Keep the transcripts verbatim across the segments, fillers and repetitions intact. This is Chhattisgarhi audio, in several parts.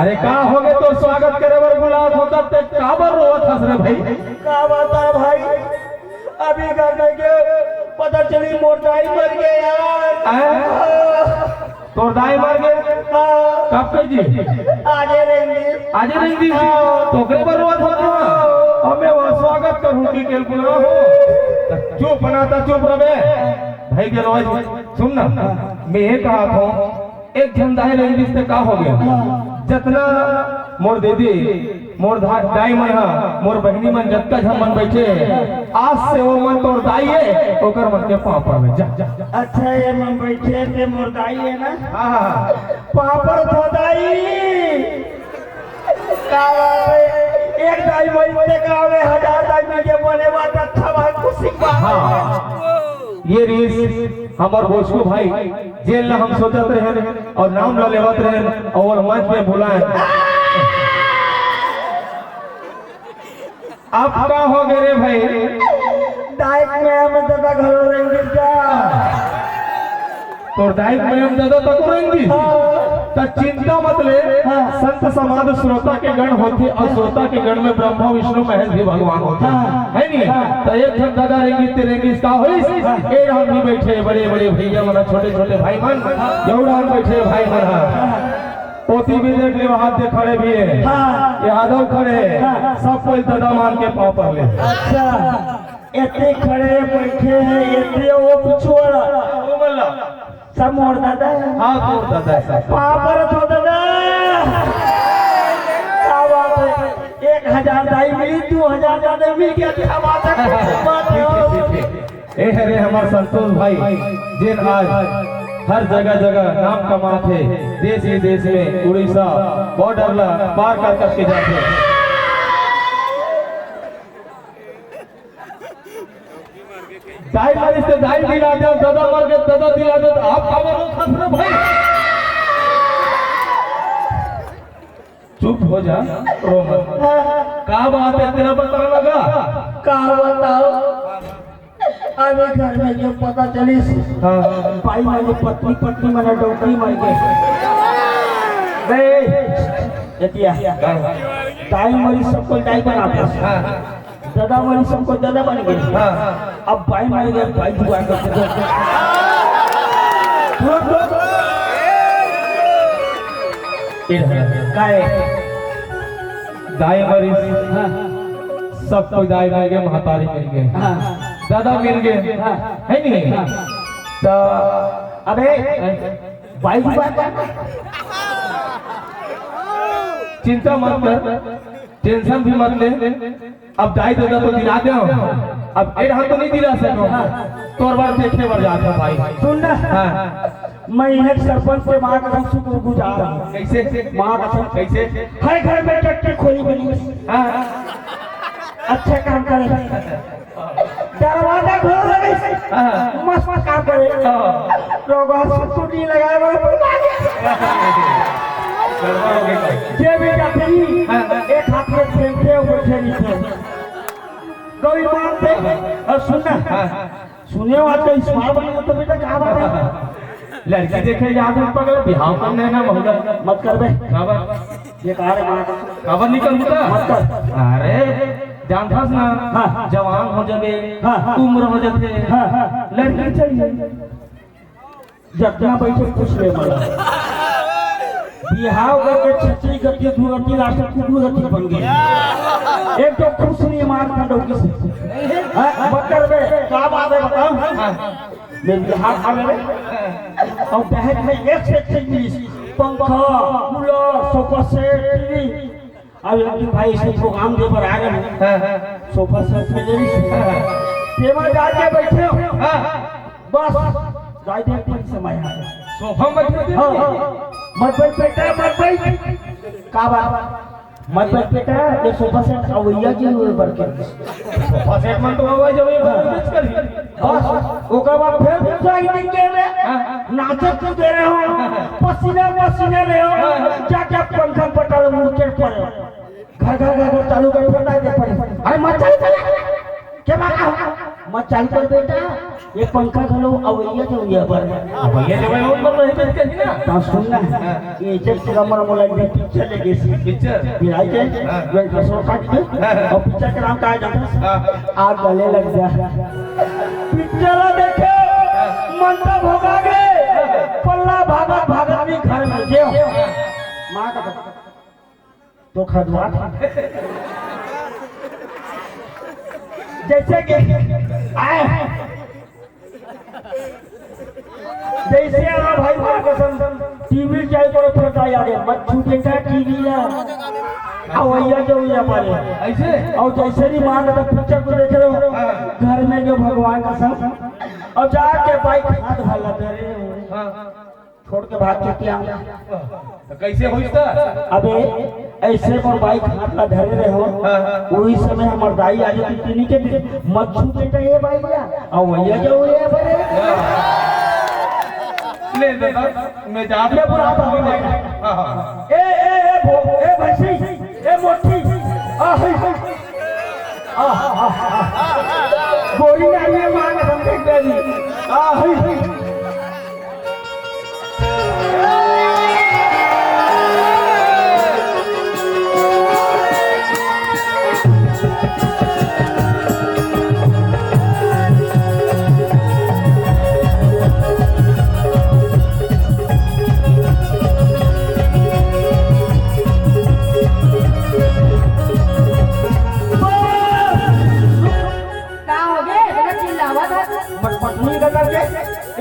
अरे का होगे, तोर स्वागत करे बर बुलात हों त तें काबर रोवत हस रे भाई? का बता भाई, अभी घर में के पता चली मोर दाई मर गे यार। आय? तोर दाई मर गे? हाँ। कब के जी? आजे रेंगी। आजे रेंगी? हाँ। तो ओकरे बर रोवत होत ना? अबे वो स्वागत करूँ कि केल बुलाहूँ? त चुप ना, त चुप रबे। भाई के रोज सुन ना, मैं ये कहत हों, एक झन दाई रेंगिस ते का होगे? जतना मोर दीदी, मोर धा-, दाई मन हा, मोर बहिनी मन जतका झन मन बइठे, आज से वो मन तोर दाई ए, ओकर मन के पाँव पर में जा, जा। अच्छा, ये मन बइठे ते मोर दाई ए ना? हाँ, हाँ, हाँ। पाँव पर तो दाई। का बात हे? एक दाई मरिस ते का होगे, हजार दाई मिल के बने बात अच्छा बात, खुशी बात। हाँ। ये रिहिस हमर भोजकू भाई, जेन ला हम सोचत रहेन अउ नाम ला लेवत रहेन अउ मंच में बुलाएन। अब का होगे रे भाई? दाई के मया में ददा घलो रेंगिस का? तोर दाई के मया में ददा तको रेंगिस? हाँ। त चिंता मत ले, हाँ। संत समाज श्रोता के गण होथे अउ श्रोता के गण में ब्रह्मा विष्णु महेश भी भगवान होथे। हाँ। हे नी? हाँ। त एक ठन ददा रेंगिस ते रेंगिस का होइस? हाँ। ए डाहन भी बइठे बड़े-बड़े भइया मन, छोटे-छोटे भाई मन, हाँ। ए डाहन बइठे भाई मन ह। हाँ। ओती भी देख ले, वहाँ दे खड़े भी हे। हाँ। ए आदव खड़े हे। हाँ। सब कोई ददा मान के पाँव पर ले। अच्छा, एती खड़े बइठे हे, एती वो पीछू वाला। वो वाला। सब मोर ददा हे। हाँ, तोर ददा हे सब। पाँव परत हों ददा। का बात हे? एक हजार दाई मिली, दू हजार ददा मिल के अच्छा बात हे, खुशी बात हे। ठीक हे, ठीक हे। ए हरे हमर संतोष भाई, जेन आज हर जगह-जगह नाम कमात हे, देश विदेश में, उड़ीसा border ला पार कर करके जाथे। दाई मरिस ते दाई दिला दे, ददा मर गे ददा दिला दे, त आप काबर रोवत हस रे भाई? चुप हो जा, रो मत। का बात हे, तेला पता लगा? का बताओ, अभी घर में ये पता चलिस। हाँ। भाई, मेरी पत्नी, पत्नी मन डौकी मर गे। बे, एतिया। हाँ। दाई मरिस, सब कोई दाई बनाथे। हाँ। ददा मरिस, सब कोई ददा बन गे। हाँ। अब भाई मर गे, भाई जुगाड़ करथे। रुक, रुक। ये रहा। काय? दाई मरिस। हाँ। सब कोई दाई मिल गे, महतारी मिल गे। हाँ। ददा मिल गे। हाँ। हे नी? हाँ। त अबे, हैं? भाई जुगाड़ कर। चिंता मत कर, tension भी मत ले। अब दाई ददा तो दिला देंव, अब ए डाहन तो नइ दिला सकंव। हाँ। तोर बर देखे बर जात हंव भाई। सुन ना। हाँ। मैं इहाँ सरपंच के माँ कसम शुक्रगुजार हंव। कइसे? माँ कसम। कइसे? हर घर में टट्टी खोई बनी। हाँ। अच्छा काम करे। दरवाजा खोल दे। हाँ। मस्त काम करे। हाँ। लोग सुतुली लगाए बर बुला के। गड़बड़ हो गई भाई। जे भी जाथे नी, हाँ, हाँ। एक हाथ में खेलते हुए खेलते। गौरी मान से, अउ सुन ना। हाँ। सुने हो आज का स्मार्ट बन गया तो बेटा क्या बात है? लड़की देखे जात हंव पगला, बिहाव करना हे ना, महुआ। मत कर बे। काबर? बेकार हे माँ का। काबर नइ करहूँ त? मत कर। अरे, जानथस ना, हाँ। जवान हो जाबे, हाँ, हाँ। उम्र हो जाथे, हाँ, हाँ। लड़की चाहिए। जतना बइठे पूछ ले मोला। बिहाव करके छत्तीस गति, दू गति, last में कुकुर गति बन गे। एक तो खुश नइ हे मार का डौकी से। हाँ, मत कर बे, का बात हे बताओ? हाँ। मैं बिहाव खा ले रे। अउ दहेज में एक से एक चीज मिलिस, पंखा, कूलर, सोफा सेट, टीवी। अब एक दिन भाई से प्रोग्राम दे बर आ गे। हाँ, हाँ। सोफा सेट मिलिस। हाँ, हाँ। तेमा जाके बइठे हंव। हाँ। बस, जाय दे, अपन समय आ गे। सोफा में बइठे हंव। हाँ, हाँ। मत बइठ बेटा, मत बइठ। का बात? मत बइठ बेटा, ये सोफा सेट अवइया जी होय बर के। सोफा सेट मन तो अवइया जी होय बर के करही। बस, ओकर बाद फेर दूसरा ही दिन के में हाँ। नाचत कूदे रहे हो, पसीना पसीना रहे हो, हाँ। क्या क्या पंखा पटाल मुड़ के पड़े हो। घर घर घर घर चालू कर फेर दे पड़े। अरे मत चल चल। के बात हो? मत चालू कर बेटा, ये पंखा घलो अवइया जवइया बर। अवइया जवइया बर नहीं बेच के ना। हाँ, सुन ना, हाँ। ये जब से हमर मोला भी पिक्चर ले गेसी। पिक्चर? बिलाई के, हाँ। वेंकटेश्वर काट के, हाँ। और पिक्चर के नाम का है जानत हस? हाँ। आग गले लग जा। पिक्चर देखे, मन तो भोगा गे, पल्ला भागत भागत भी घर में गयो। माँ का तो खजुआ था। जैसे कि आए हैं, जैसे आ भाई, माँ कसम, टीवी क्या करो, फिर का याद है, मत छू बेटा टीवी ला। अवइया जवइया पारे। ऐसे? और जैसे भी माँ का पिक्चर को देख रहे हो, हाँ। घर में जो भगवान कसम, और जाके बाइक हाथ भर लग रहे हो। हाँ। छोड़ के भाग के क्या? तो कैसे होइस त? अबे, ऐसे मोर बाइक हाथ ला धरे रहे हो, हाँ, हाँ। वही समय हमर दाई आ जाती, तीनी के दिन, "मत छू बेटा ये बाइक ला, अवइया जवइया बरे।" हाँ। ले दादा, मैं जात ले बुला, बुला, बुला। हाँ, हाँ। ए, ए, ए, भो-, ए, भैंसी, ए, मोटी, आ, हई, हई। आ, हा, हा, हा। गोरी नारी है, माँ कसम देख बेबी। आ, हई, हई। का हो गे? इतना चिल्लावत हस। बट पत्नी का करके,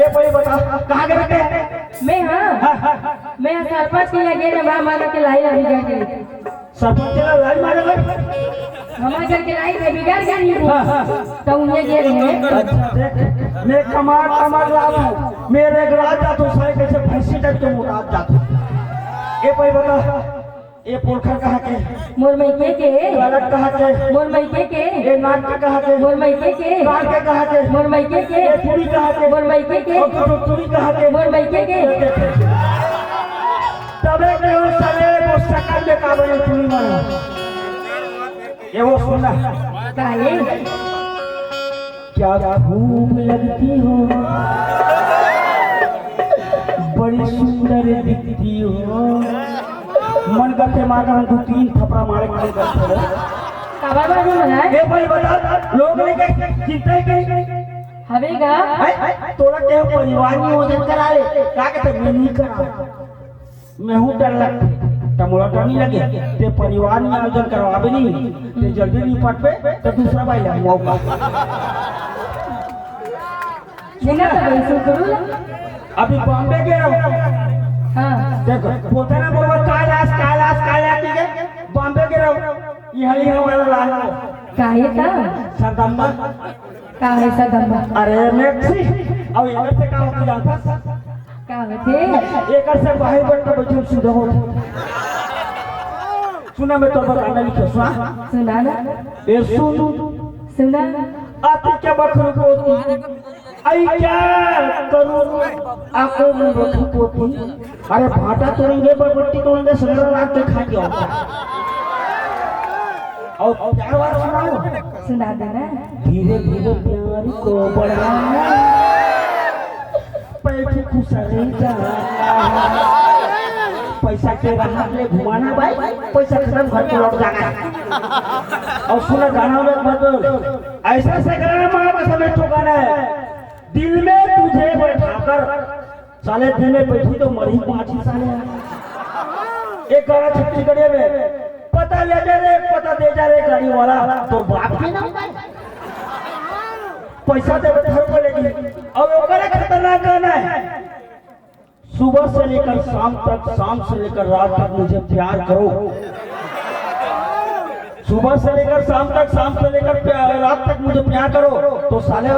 ये पहले बता, कहाँ के रहते हैं? मैं, हाँ। हाँ, हाँ। मैं सरपंच के यहाँ गे रहे, वहाँ मानो के लाई अभी जाके। सरपंच के लाई मारे गए? हमारे घर के लाई में बिगाड़ गई नहीं। हाँ, हाँ। तो उन्हें गे रहे। अच्छा, देख, मैं कमा, कमा रहा हूँ, मेरे एक रात जाता हूँ, सारे कैसे भैंसी टाइप के मुराद जाता हूँ। ये पहले बता, ए पोलखर कहाँ के? मोर मइके के। गलत कहाँ के? मोर मइके के। ए नाक के कहाँ के? मोर मइके के। कान के कहाँ के? मोर मइके के। ए चूड़ी कहाँ के? मोर मइके के। और तो चूड़ी कहाँ के? मोर मइके के। तबे के वो साले वो शकल में का बने चूड़ी मारो। ये वो सुना। काहे? क्या खूब लगती हो, बड़ी सुंदर दिखती हो। मन करथे मार के दू तीन थपरा मारे के मन करथे। काबर बाबू मनाए? ए भाई बता, लोग नहीं के चिंता ही कहीं। हवे गा? हैं? तोला के परिवार नियोजन करा ले, का कहते मैं नहीं करा। मैं हूँ डर लगथे, त मोला डर नहीं लगे। ते परिवार नियोजन करवाबे नहीं, ते जल्दी नहीं पटबे, त दूसरा बाई ला मौका। देखा तो भाई, सुन करू ना। अभी बॉम्बे गे रहो। हाँ। देखो, बोलता ना बोलबा, कैलाश, कैलाश, कैलाश, ठीक है? बॉम्बे गे रहो। यहाँ, यहाँ वाला ला लो। काहे का? सरदम्बा। का है सरदम्बा? अरे, मैं छी। अब इधर से का होती जानता? का होथे? एकर से बाहर बन के बैठल सुधा होथे। सुना, मैं तो बताना नहीं तो सुना। सुना ना। ए सुन। सुना। आती क्या बखरू पोती? आई क्या करूँ? आको में बखरू पोती। अरे भाटा तोड़ेंगे, बरबट्टी तोड़ेंगे, सगरा रात के खा के आओ। और प्यार वार सुनाओ। सुना देना। धीरे धीरे प्यार को बढ़ाना। पैठी खुसरे जाना। पैसा के राहत ले घुमाना भाई, पैसा खत्म घर को लौट जाना है। और सुना गाना में मत बोल। ऐसा से गाना मारा बस हमें ठोकाना है। दिल में तुझे बैठाकर, साले दिल में बैठी तो मरी पाँच ही साले। एक गाना छत्तीसगढ़िया में, पता ले जा रे, पता दे जा रे गाड़ी वाला, तो बाप के नाम का है। पैसा देवे घर को लेके। अब ओकरे खतरनाक गाना है। सुबह से लेकर शाम तक, शाम से लेकर रात तक मुझे प्यार करो। सुबह से लेकर शाम तक, शाम से लेकर प्या-, रात तक मुझे प्यार करो। तो साले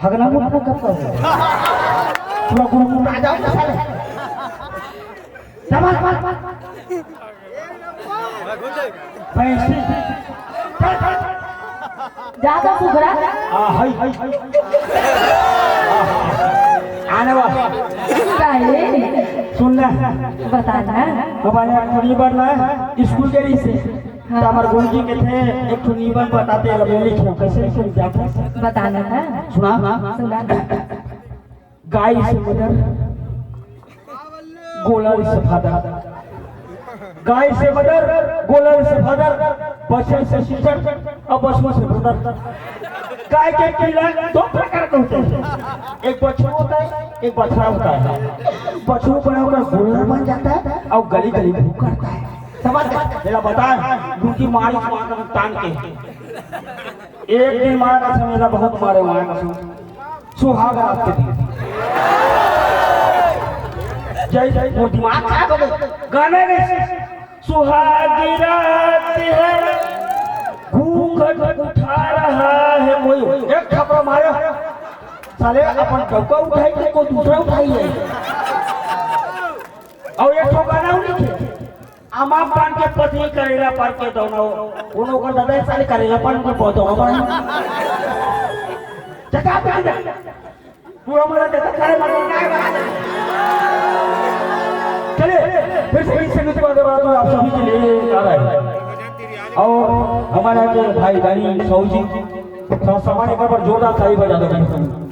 हगना मुंह को कब करो? पूरा गुड़ मुंह आ जाओ ना साले। दबा, दबा, दबा। भैंसी। ज्यादा सुधरा। आ, हाय, हाय, हाय। आ, आने वाला। काहे? सुन ना। बता ना। हमारे यहाँ कुड़ी बढ़ रहा है, स्कूल के लिए से। त हमर गुरुजी कथे, एक ठो निबंध बताते, अब मैं लिखे हूँ, कैसे लिखे जाते? बताना था। सुना। सुना। गाय से मदर, गोलर से फादर। गाय से मदर, गोलर से फादर, बछर से सिस्टर और बछरू से ब्रदर। गाय के पीला दो प्रकार के होते हैं, एक बछरू होता है, एक बछड़ा होता है। बछरू बड़ा होकर गोलर बन जाता है और गली गली भूख करता है। समझ गए? मेरा बताए, दूसरी मारी मार कर तान के। एक दिन मारा कसम, मेरा बहुत मारे मारा कसम। सुहाग रात के दिन। जय जय, वो दिमाग खराब हो गया। गाना नहीं। सुहागी रात है, घूंघट उठा रहा है कोई। एक थपड़ा मारे। साले अपन डौका उठाई के कोई दूसरा उठाई है। और एक ठो गाना उनके, आमा पान के पत्नी करेला पान के दोनों। कोनो ओकर दादा साले करेला पान के पौधों पर। चटा पे आ जा। तू हमारा देखा करे मत। चलिए, फिर से इस संगीत को आगे बढ़ाते हुए आप सभी के लिए आ रहा है। और हमारे यहाँ के भाई दानी साहू जी, थोड़ा सामान एक बार जोरदार ताली बजा दो भाई।